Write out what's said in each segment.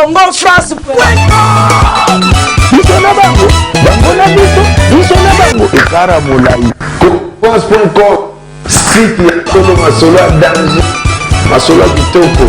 Congo France. Biso na bango, bango na biso, biso na bango, ekara molai. France.com, site ya solo, masolo ya danger, masolo ya kitoko.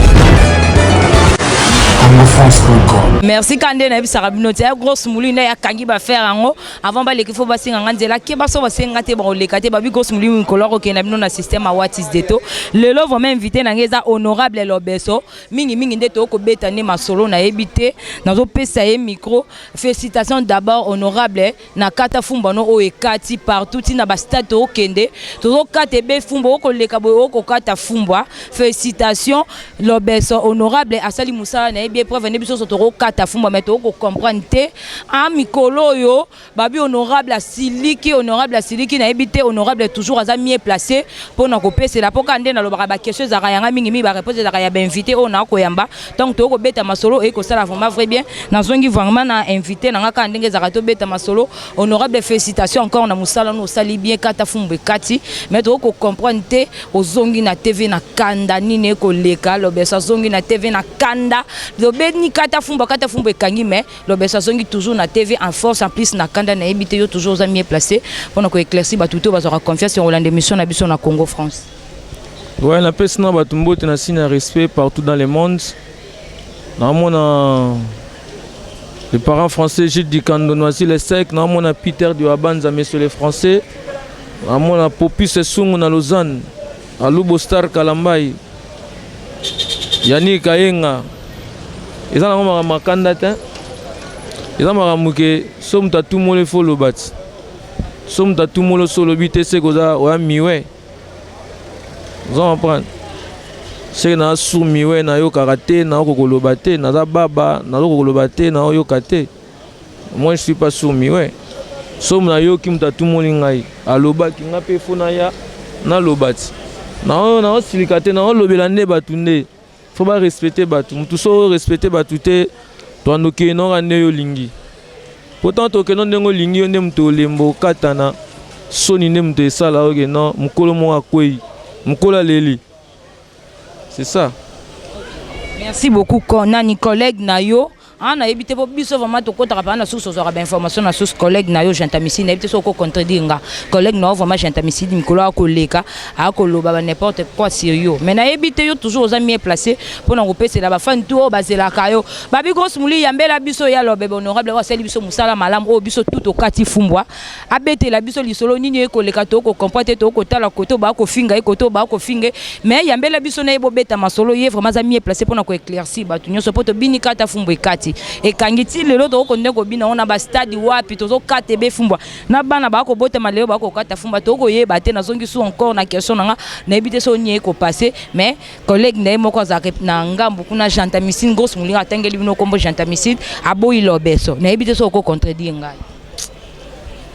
congofrance.com. Merci. Ka nde nayebisaka bino ti ya grosse moulu nde yakangi bafere yango avant baleki, fo basenganga nzela ke baso basenga te, bakoleka te. Babi grosse moulu mikolo akokende na bino na système ya watis deto. Lelo vraiment invité na ngai eza honorable Lobeso. Mingimingi nde tokobeta nde masolo, nayebi te, nazopesa ye micro. Félicitation d'abord, honorable, na kata fumbano oyo ekati partout, ntina bastade tokokende, tozokata ebe fumbwa, okoleka boye okokata fumbwa. Félicitation Lobeso, honorable asali mosala na ye bien. Preuve nde biso nyonso tokokata fumbwa, mais tokocomprendre te a mikolo oyo babi honorable asiliki, honorable asiliki. Nayebi te, honorable toujours aza mieux placé mpona kopesela, mpo kaka nde nalobaka, baquestion ezalaka yanga mingimingi, baréponse ezalaka ya bainvité oyo nakoyamba. Donc tokobeta masolo oyo kosala vraiment vrai bien. Nazongi vraiment na invité na nga, kaka ndenge ezalaka, tobeta masolo. Honorable, félicitation encore na mosala no osali bien, kata fumbu ekati, mais tokocomprendre te, ozongi na TV na kanda. Nini ekoleka? Lobeso azongi na TV na kanda. Lobeni kata fumbwa, kata fumbwa ekangi, mais Lobeso azongi toujours na TV en force, en plus na kanda. Nayebi te, yo toujours oza mieux placé mpona koéclaircir bato te bazwaka confiance ya kolanda émission na biso na Congo France. Ouais, napesi na bato mbote na signe ya respect partout dans le monde. Naomona le parent français Gilles Dikando Noisy le Sec, naomona Peter Diwabanza, monsieur le français, naomona Popis Esungu na Lausanne, Alubo Star Kalambai, Yani Kayenga. Eza nango makambo makanda te, eza makambo ke so moto atumoli efo oloba ti so moto atumoli, so olobi te seke oza oya miwe. Oza comprendre seke naza sourd miwe, nayokaka te, nayoka koloba te, naza baba, nazoka koloba te, naoyoka te. Moi, je suis pas sourd miwe. So nayoki moto atumoli ngai, alobaki ngai mpe fo naya naloba ti naosilika te, naolobela nde bato nde fo barespecte bato. Motu so respecte bato te, toandokee noka nde yo olingi. Pourtant tokende ndenge olingi yo nde moto olemba okatana soni nde moto esala oke non, mokolo moko akwei, mokolo aleli, c'est ça. Merci beaucoup. Nani collègue na yo? Ah, nayebi te, po biso vraiment tokɔtaka mpana na source, ozwaka bainformation na source. Collègue na yo Gentamicide, nayebi te soki okocontredire nga. Collègue na yo vraiment Gentamicide, mikolo akoleka akoloba ba n'importe quoi sur yo, mais nayebi te, yo toujours oza mieux placé mpona kopesela bafani tu oyo bazelaka yo. Babi grosse moli yambela biso ya lobebe, honorable oyo asali biso mosala malamu oyo biso tu tokati fumbwa, abetela biso lisolo nini ekoleka. Tokocomprendre te, tokotala kote oyo bakofinga ye, kote oyo bakofinga ye, mais yambela biso na ye, bobeta masolo. Ye vraiment aza mieux placé mpona koéclaircir bato nyonso, mpo tobini kata fumbwa ekati, ekangi ti lelo, tokokonde kobina ngo na bastade wapi, tozokata ebe fumbwa na bana bakobotama lelo bakokata fumbwa, tokoyeba te. Nazongi su encore na question na nga, nayebi te so nie ekopase, mais collègue na ye moko azalaka na ngambu kuna, Gentamicine, grosse molinga atangeli bino kombo Gentamicine, aboyi Lobeso. Nayebi te so okocontredire ngai.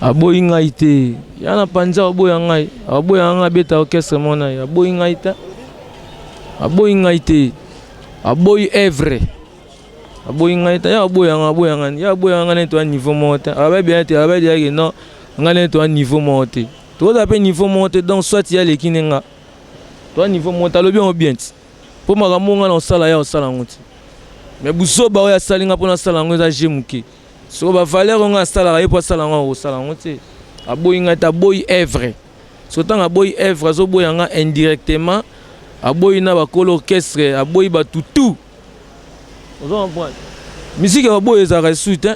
Aboyi ngai te, ya na panza aboya ngai, aboya ngai abeta orchestre mona ye. Aboyi ngai te, aboyi ngai te, aboyi œuvre, aboyi ngai te. Ya aboya ngai, aboya ngai, ya aboya ngai neti toa niveau moko te. Ababi bien te, ababi yake non, ngai neti toa niveau moko te, tokozala mpe niveau moko te. Donc soit ye aleki nde nga, toa niveau moko te. Alobi yango bien ti mpo makambo ngai na osala, ya osala yango ti, mais buzoba oyo asali nga mpo nasala yango eza je moke. Soko bavaleur oyo ngai asalaka, ye mpo asala yango, akosala yango te. Aboyi ngai te, aboyi œuvre. So ntango aboyi œuvre, azoboya nga indirectement, aboyi na bakolo orchestre, aboyi bato tout. Ozo comprendre, musique ya baboya ezalaka esu te,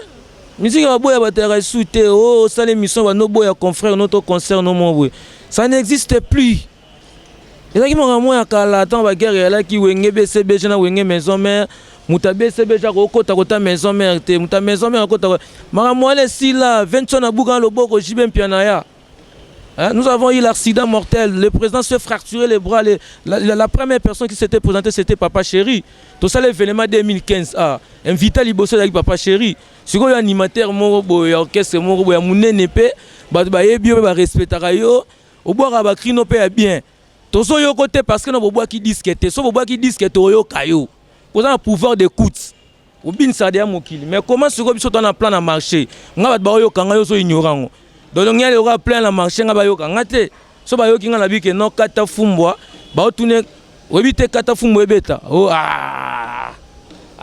musique ya baboya bato yaka esu te. O osala émission, banoboya confrère no to concert no mo boye, ça n'existe plus. Ezalaki makambo ya kala, ntango baguerre eyalaki Wenge BCBG na Wenge Maison Mère. Moto ya BCBG akokota kota Maison Mère te, moto ya Maison Mère akota. Makambo wana esila. 20 na buka na loboko JB Mpiana ya. Hein, nous avons eu l'accident mortel. Le président s'est fracturé les bras. La première personne qui s'était présentée, c'était Papa Chéri. Tout ça, l'événement 2015. Ah, invité liboso avec Papa Chéri. Sikoyo animateur moko boye, orchestre moko boye, munene pe, bato bayebi yo pe barespectaka yo, obwaka bacrino pe ya bien. Tozoyoka te parce que na bobwaki disque te. So bobwaki disque, toyoka yo. Koza na pouvoir d'écoute. Obinisaka deya mokili. Mais comment sikoyo biso toza na plan na marché? Nga bato baoyoka nga, yo ozo ignore yango. Donc ngai lokola plein na marché, nga bayoka nga te. So bayoki nga na bike non, kata fumbwa baotune, oyebi te, kata fumbwa ebeta. Oh, ah.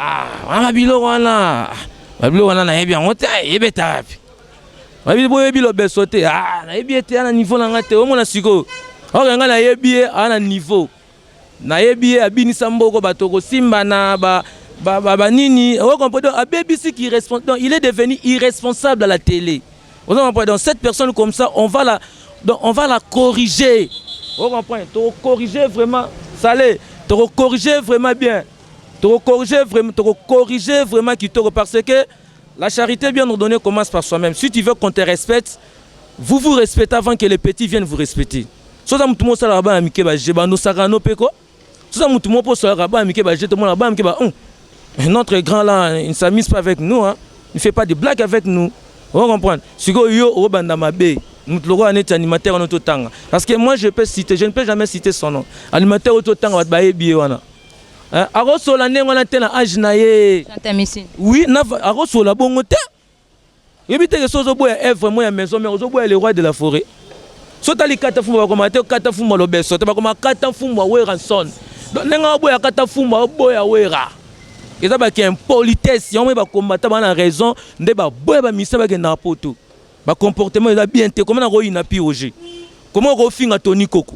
Ah, wana babiloko wana, babiloko wana nayebi yango te, ebeta wapi? Babi boyebi lobeso te. Ah, nayebi ye te, ana niveau na nga te. Omona sikoyo. Oke nga nayebi ye, ana niveau. Nayebi ye abinisa mboko bato kosimbana ba ba ba, ba nini. O comprendre donc abebisi qui donc il est devenu irresponsable à la télé. Vous comprenez? Donc cette personne comme ça, on va la donc on va la corriger. Vous comprenez? To corriger vraiment, salé, to corriger vraiment bien. To corriger vraiment, to corriger vraiment kitoko parce que la charité bien ordonnée commence par soi-même. Si tu veux qu'on te respecte, vous vous respectez avant que les petits viennent vous respecter. Soza mutu mo sala ba mike ba je ba no saka no peko. Soza mutu mo po sala ba mike ba je te mona ba mike ba notre grand là, il ne s'amuse pas avec nous hein. Il ne fait pas de blagues avec nous. On comprend. Siko yo obanda mabe. Mutu lokola neti animateur wana totanga. Parce que moi je peux citer, je ne peux jamais citer son nom. Animateur oyo totanga bato bayebi ye wana. Hein, akosola ndenge wana te na age na ye. Oui, akosola bongo te. Yebi te ke so ozoboya œuvre mo ya maison mère, ozoboya le roi de la forêt. So tali kata fumba bakoma te kata fumba lobeso te bakoma kata fumba Werrason. Donc ndenge oboya kata fumba oboya Wera. Eza baki impolitesse yango bakombata bana raison nde baboya bamisa bakenda na poto. Ba comportement eza bien te. Comment nakoyina pi Roger? Comment okofinga Tony Koko?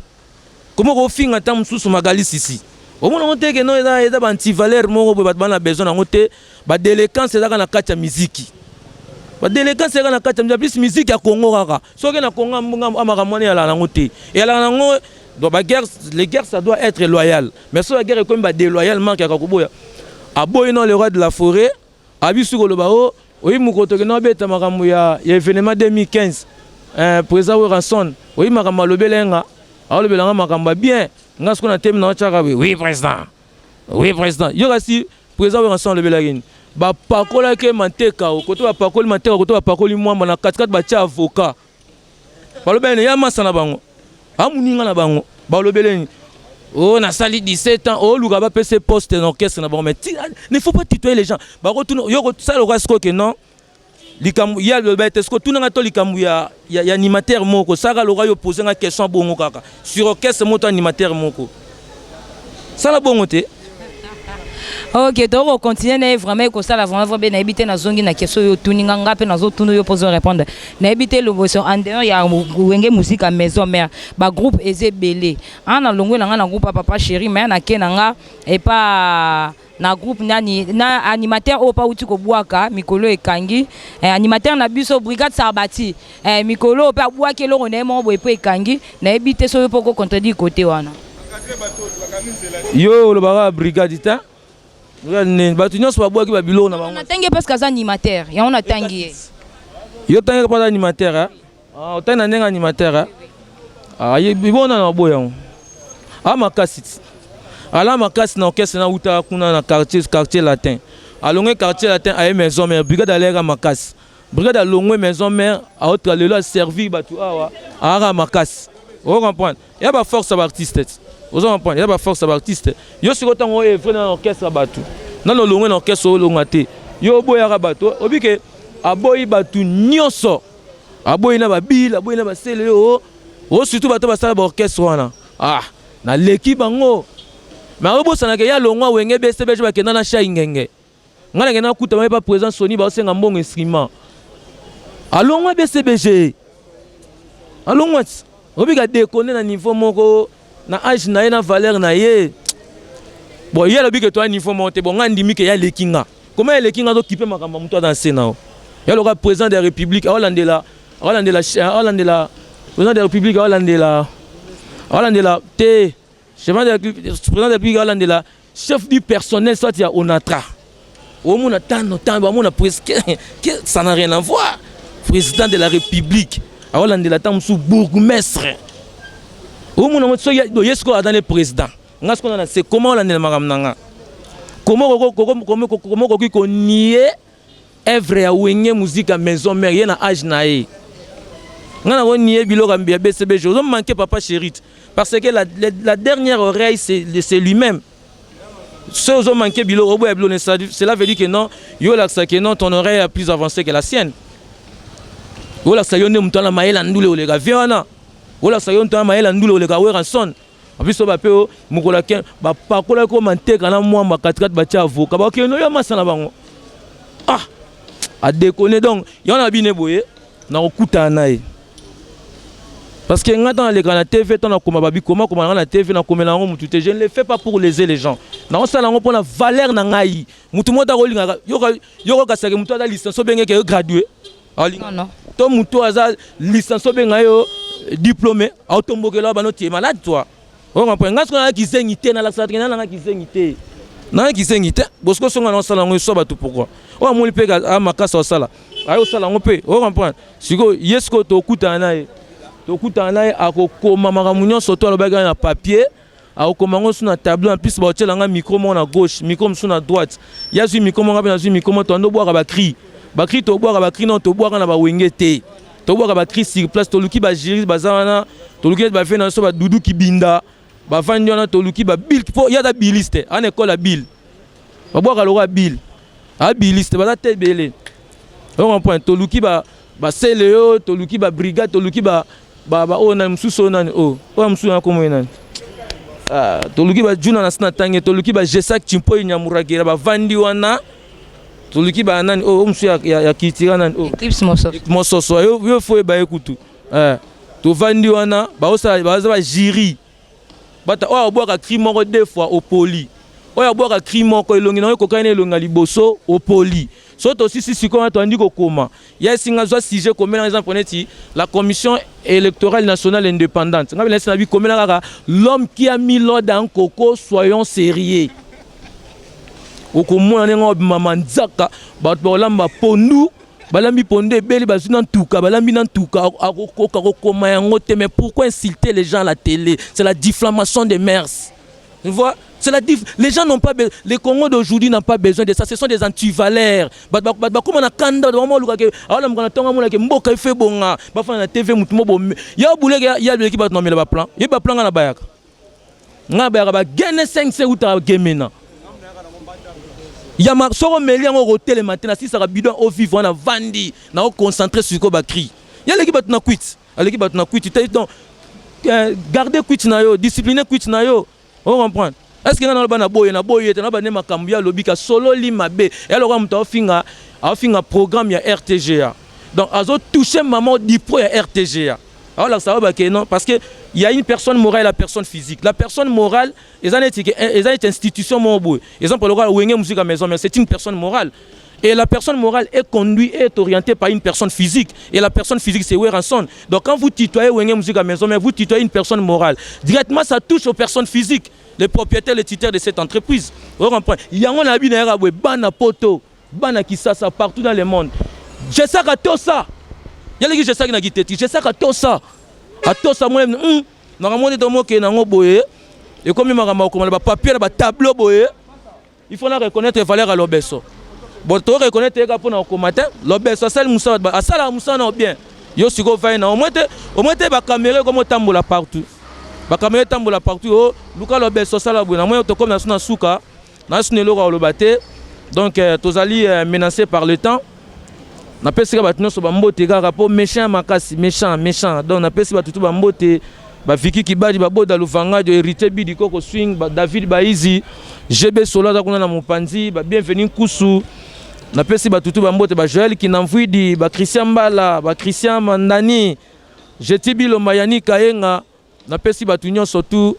Comment okofinga ta mosusu Magali Sisi? Omona ngo te ke non eza eza ba antivaleur moko boye bato bana besoin nango te. Ba délinquance ezaka na kati ya miziki. Ba délinquance ezaka na kati ya miziki, plus miziki ya Congo kaka. Soki na Congo makambo wana eyalaka nango te. Eyalaka nango donc ba guerre, les guerres ça doit être loyal. Mais soki ba guerre ekomi ba déloyal manque ya koboya. Aboyi non le roi de la forêt, abisu koloba o oyi mokoto ke no abeta makambo ya ya événement 2015. Président Werrason, oyi makambo alobela nga, alobela nga makambo ya bien. Nga siko na temi na otiaka oui président. Oui président. Yo kasi président Werrason alobelaki nini? Bapakolaki manteka o koto bapakoli manteka koto bapakoli mwamba na katikati batia avocat. Balobeli ya masa na bango. Amuninga na bango. Balobeli nini? Oh, nasali 17 ans, oh luka bapesa poste na orchestre na bango mais ne faut pas tutoyer les gens. Bakotuna yo kosala lokola sikoyo ke non likambo ya loba ete sikoyo tunanga to likambo ya, ya, ya animateur moko saka lokola yo pose nga question bongo kaka sur orchestre moko to animateur moko sala bongo te. Ok, toko continuer na ye vraiment ekosala vraiment vraiment nayebi te nazongi na question oyo otuni nga nga mpe nazotuna yo mpo répondre. Nayebi te loboso en dehors ya Wenge Musique Maison Mère, ba groupe eza ebele. Ana longwe na nga na groupe ya papa chéri mais nake na nga epa na groupe nani na animateur oyo pa uti kobwaka mikolo ekangi animateur na biso Brigade Sarbati mikolo oyo mpe abwaki eloko na ye moko boye mpo ekangi. Nayebi te soki mpo kocontredire côté wana. Yo olobaka brigade te, bato nyonso babwaki babiloko na bango. Natangi ye parce que aza animateur, yango natangi ye. Yo tangi mpo aza animateur, otangi na ndenge animateur ibona na baboya yango a makasi ti ala makasi na orchestre na uta kuna na quartier latin. Alongwe quartier latin aye maison mère, brigade aleka makasi. Brigade alongwe maison mère aotra lelo aservir bato awa aaka makasi. O comprendre ya ba force ya baartiste ti ozo comprendre ya ba force ya baartiste. Yo sikoyo ntango oyo evre na orchestre ya bato nano olongwe na orchestre olonga te, yo oboyaka bato obike aboyi bato nyonso, aboyi na babile, aboyi na basele yo o surtout bato basala baorchestre wana. Ah, naleki bango mais obosanaka ya longwa Wenge BCBG bakenda na shai ngenge ngai nakenda nakuta bango pa président Soni baosenga mbongo instrument. Alongwa BCBG, alongwa ti obika déconne na niveau moko na age na ye na valeur na ye. Bon, ye alobi ke toya niveau moko te. Bon, ngai ndimi ke ye aleki nga. Comment eleki nga? Azokipe makambo ya moto aza nse na yo ya loka président de la république aolandela aolandela aolandela président de la république aolandela aolandela te président de la république aolandela chef du personnel soit ya Onatra omona tano tano bamona presque ça n'a rien à voir. Président de la république aolandela ta mosusu bourgmestre omona ngo soki ye sikoyo aza ne président nga sikoyo na se comment olandela makambo na nga? Comment okoki konie œuvre ya Wenge Musique ya Maison Mère ye na age na ye? Nga nakonie biloko ya BCBG ozomanke papa chéri parce que la dernière oreille c'est lui-même. Soki ozomanke biloko oboya biloko, cela veut dire que non, yo olakisa que non, ton oreille est plus avancée que la sienne. Olakisa yo nde moto wana mayela ndule oleka vie wana, olakisa yo moto wana mayela ndule oleka Werrason. En plus oyo bape o mokolo ya 15 bapakolaki ko manteka na mwamba katikati batia avocat bakende oya masa na bango. Ah! A déconner donc yango na bine boye nakokutana na ye. Parce que nga ntango naleka na TV ntango nakoma babi koma koma na nga na TV nakomela yango mutu te. Je ne le fais pas pour léser les gens. Nakosala yango mpona valeur na ngai. Mutu moko akolingaka yoka yoka kasaki mutu aza licence obengeke yo gradué. Non, non. To mutu aza licence obenga yo diplômé aotombokela bano tie malade toi. O comprendre nga sikoyo na kizengi te nalakisaka te nanga kizengi te. Nanga kizengi te bosiko songa na osala yango eswa bato pourquoi? Oyo amoni mpe a makasi osala. Ayo osala yango mpe o comprendre. Sikoyo ye sikoyo tokutana na ye. Tokutana na ye akokoma makambo nyonso to alobaki na papier. Akokoma yango su na tableau en plus baotiela nga micro moko na gauche micro mosusu na droite ye azwi micro moko mpe nazwi micro moko toando bwaka ba cri ba cri tobwaka ba cri non tobwaka na bawenge te tobwaka ba cri sur place toluki ba jury baza wana toluki neti bave na biso badudu kibinda bavandi wana toluki ba bill mpo ye aza biliste ana ekole ya bill babwaka lokola bill abiliste baza te ebele ocomprendre toluki ba basele yo toluki ba brigade toluki ba ba ba oyo nani mosusu oyo nani oyo oyo mosusu na kombo ye nani ah, toluki ba juna na sina tange toluki ba jesak chimpoi nyamuragera bavandi wana toluki ba nani oyo mosusu ya, ya, ya kitira nani oyo Eclipse Mososo mososo yo, yo fo oyeba ye kutu eh, tovandi wana baosala baza ba jury bata oyo abwaka cri moko deux fois opoli oyo abwaka cri moko elongi na yo ekokani na elongi ya liboso opoli so tosisi sikoyo wana toandi kokoma ya esinga zwa sujet komela exemple neti la commission électorale nationale indépendante ngai nasi na bi komela kaka l'homme qui a mis l'ordre en coco soyons sérieux okomona ndenge obima manzaka bato bakolamba pondu balambi pondu ebele bazwi na ntuka balambi na ntuka akokoka kokoma yango te. Mais pourquoi insulter les gens à la télé? C'est la diffamation des mœurs. Tu vois, c'est la dif les gens n'ont pas besoin, les Congo d'aujourd'hui n'ont pas besoin de ça, ce sont des antivaleurs. Bato bakoma na kanda, bato bakoma luka ke awala mokana tonga mona ke mboka efe bonga, bafana na TV mutu mo bo ya buleke ya buleki bato na mela ba plan. Ye ba plan nga na bayaka. Nga bayaka ba gene 5 c uta gemena. Ya ma soko meli yango kotelema te na sisaka bidon au vivre wana vandi na o concentrer sur ko ba cri. Ya leki bato na kwiti. Aleki bato na kwiti te donc garder kwiti na yo, discipliner kwiti na yo. O comprendre? Est-ce que nga naloba na boye na boye te naloba nde makambo ya alobi ka sololi mabe ya lokola moto aofinga aofinga programme ya RTGA donc azo toucher maman dipro ya RTGA aolakisa oyo bake non parce que il y a une personne morale et la personne physique. La personne morale eza neti eza neti institution moko boye, exemple lokola Wenge Musica Maison mais c'est une personne morale. Et la personne morale est conduite et est orientée par une personne physique. Et la personne physique, c'est Werrason. Donc quand vous tutoyez Wenge Musica Maison, mais vous tutoyez une personne morale. Directement, ça touche aux personnes physiques, les propriétaires, les titulaires de cette entreprise. Vous comprenez? Yango na bina yaka boye, bana poto, bana Kisasa, partout dans le monde. Jesaka tosa. Yaleki Jesaka na kiteti. Jesaka tosa. Atosa moi makambo nde tomoke nango boye. Ekomi makambo ya ba papier na ba tableau boye. Il faut na reconnaître valeur ya lobeso. Bon to reconnaître ye kaka mpona kokoma te. Lobeso asali mosala, asalaka mosala na bien. Yo sikoyo ovandi na au moins te ba caméra ekomi otambola partout. Ba caméra etambola partout oh luka lobeso asala boye. Na moi tokomi na na suka na suna eloko ya koloba te. Donc tozali menacé par le temps. Napesika bato nyonso bambote kaka mpo méchant ya makasi, méchant, méchant. Donc napesi bato tu bambote. Ba Vicky Kibadi, ba Boda Luvangadio, Héritier Bidi Koko Swing, ba David Baizi, GB Solo aza kuna na mopanzi, ba Bienvenu Nkusu. Napesi bato tu bambote, ba Joël Kinamvuidi, ba Christian Mbala, ba Christian Mandani, Jeti Bilomba, Yannick Kayenga. Napesi bato nyonso tu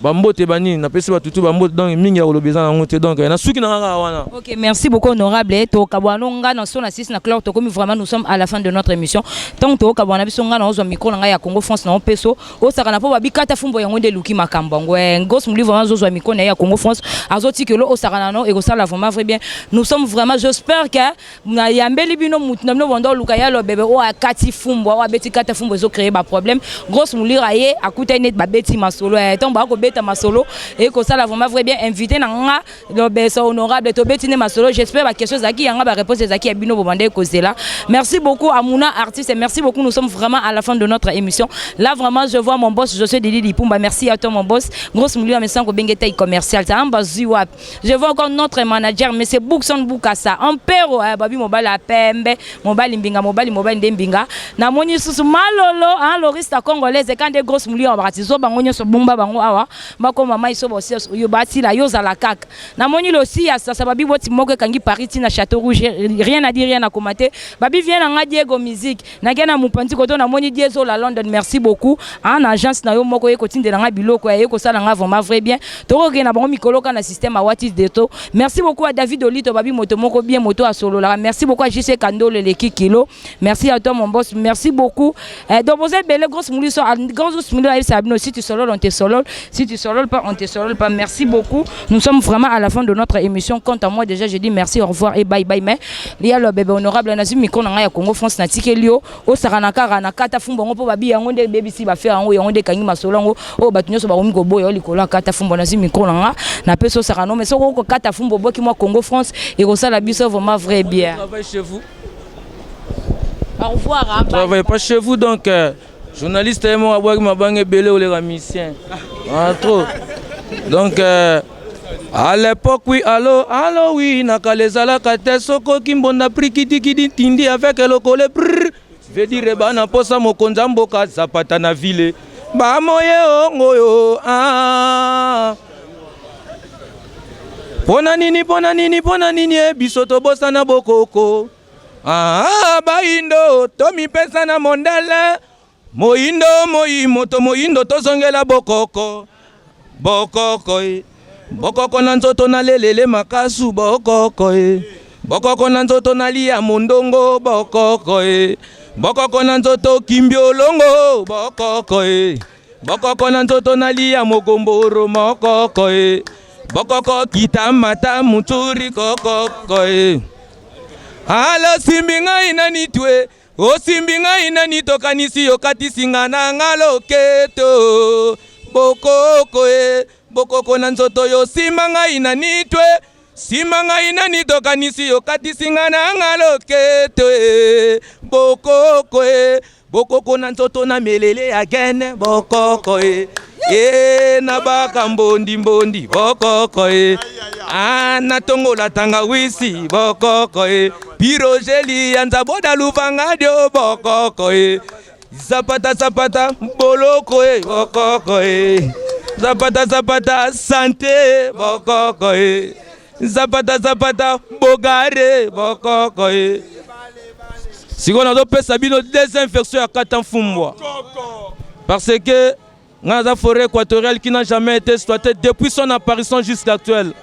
bambote banini, napesi bato tu bambote. Donc mingi ya koloba eza nango te, donc nasuki na kaka wana. Ok, merci beaucoup honorable. Tokabwana nga na so na 6 na clore tokomi vraiment, nous sommes à la fin de notre émission. Tant tokabwana biso nga na ozwa micro na ngai ya Congo France na opeso osaka na po babikata fumbo yango nde luki makambo yango. Ngos muli vraiment azozwa micro na ye ya Congo France azotikelo osaka na no ekosala vraiment très bien. Nous sommes vraiment, j'espère que na yambeli bino mutu na bino bondo luka ya lobebe oyo akati fumbo oyo abeti kata fumbo ezo créer ba problème. Grosse mulira ye akutani neti babeti masolo ntango bakobeta masolo ekosala vraiment vrai bien. Invité na nga lobeso honorable tobeti nde masolo, j'espère ba question ezalaki yanga, ba réponse ezalaki ya bino bobanda ekozela. Merci beaucoup à Mouna artiste, merci beaucoup. Nous sommes vraiment à la fin de notre émission. Là vraiment je vois mon boss Josué Didi Lipumba, merci à toi mon boss. Grosse mulira mesango bengeta commercial ça amba ziwap. Je vois encore notre manager monsieur Boukson Boukassa Ampero, babi mobali apembe mobali mbinga mobali mobali nde mbinga. Namoni susu malolo hein, lorista congolaise kande grosse mulira bakati zo bango nyonso bomba bango awa. Bakoma mai so yo basila yo zala kaka. Namoni losi ya sasa babi boti moko ekangi Paris ti na Château Rouge, rien à dire, rien à commenter. Babi vient na nga Diego Musique. Nake na mupanzi koto namoni Diezo la London, merci beaucoup. En agence na yo moko ye kotindela nga biloko ya ye kosala nga vraiment vrai bien. Tokoke na bango mikolo kana système à Watis Deto. Merci beaucoup à David Olito babi moto moko bien moto asolola. Merci beaucoup à JC Kandole leki kilo. Merci à toi mon boss, merci beaucoup. Donc vous êtes belle grosse moulu so grosse moulu ayi sabino si tu solol on te solol, si tu solol pas on te solol pas. Merci beaucoup. Nous sommes vraiment à la fin de notre émission. Quant à moi déjà je dis merci, au revoir et bye bye. Mais il y a le bébé honorable na micro na ya Congo France na tikelio o sakana kaka na kata fumbo ngo po babi yango nde BBC ba faire yango yango nde kangi masolo yango o bato nyonso bakomi koboya likolo ya kata fumbo na micro na nga na peso sakano mais soko ko kata fumbo boki moi Congo France et kosala biso vraiment vrai bien. Travaille chez vous. Au revoir. Hein, travaille pas chez vous donc journaliste et moi abwaki mabanga ebele oleka musicien. Ah, trop. Donc à l'époque oui allo allo oui nakala ezalaka te sokoki mbonda prikidikidi tindi avec lokole prr veut dire bana posa mokonzi ya mboka zapata na ville bamoye ongoyo ah. Pona nini pona nini pona nini e biso tobosana bokoko ah, bayindo tomipesa na mondele moyindo moyi moto moyindo tozongela bokoko bokoko e bokoko na nzoto nalelele makasu bokoko e bokoko na nzoto nalia mondongo bokoko e bokoko na nzoto kimbiolongo bokoko e bokoko na nzoto nalia mogomboro mokoko e bokoko kitamata muturi kokoko e alo simbi ngai nani twe osimbi ngai nani tokanisi yokatisi nga na nga loketo bokoko e bokoko na nzoto yo simba ngai nani twe simba ngai nani tokanisi yokatisi nga na nga loketo e bokoko e bokoko na nzoto na melele ya gene bokoko e e na baka mbondi mbondi bokoko e a na tongola tangawisi bokoko e pirogeli ya nzaboda luvanga dio bokoko e zapata zapata boloko e bokoko e zapata zapata sante bokoko e zapata zapata bogare bokoko e sikoyo nazopesa bino deuxième version ya kata mfumbwa parce que nga naza forêt équatoriale qui n'a jamais été exploitée depuis son apparition jusqu'à actuelle.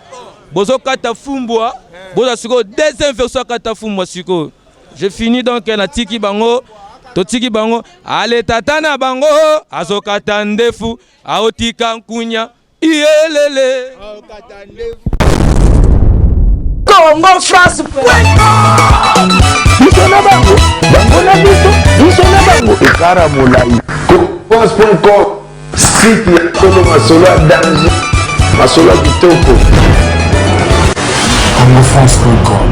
Bozokata fumbwa boza sikoyo deuxième version ya kata fumbwa sikoyo. Je finis donc natiki bango totiki bango ale tata na bango azokata ndefu aotika nkunya iyelele. Congo France. Biso na bango bango na biso biso na bango ekara molai france.com site ya solo masolo ya danger masolo ya kitoko congofrance.com.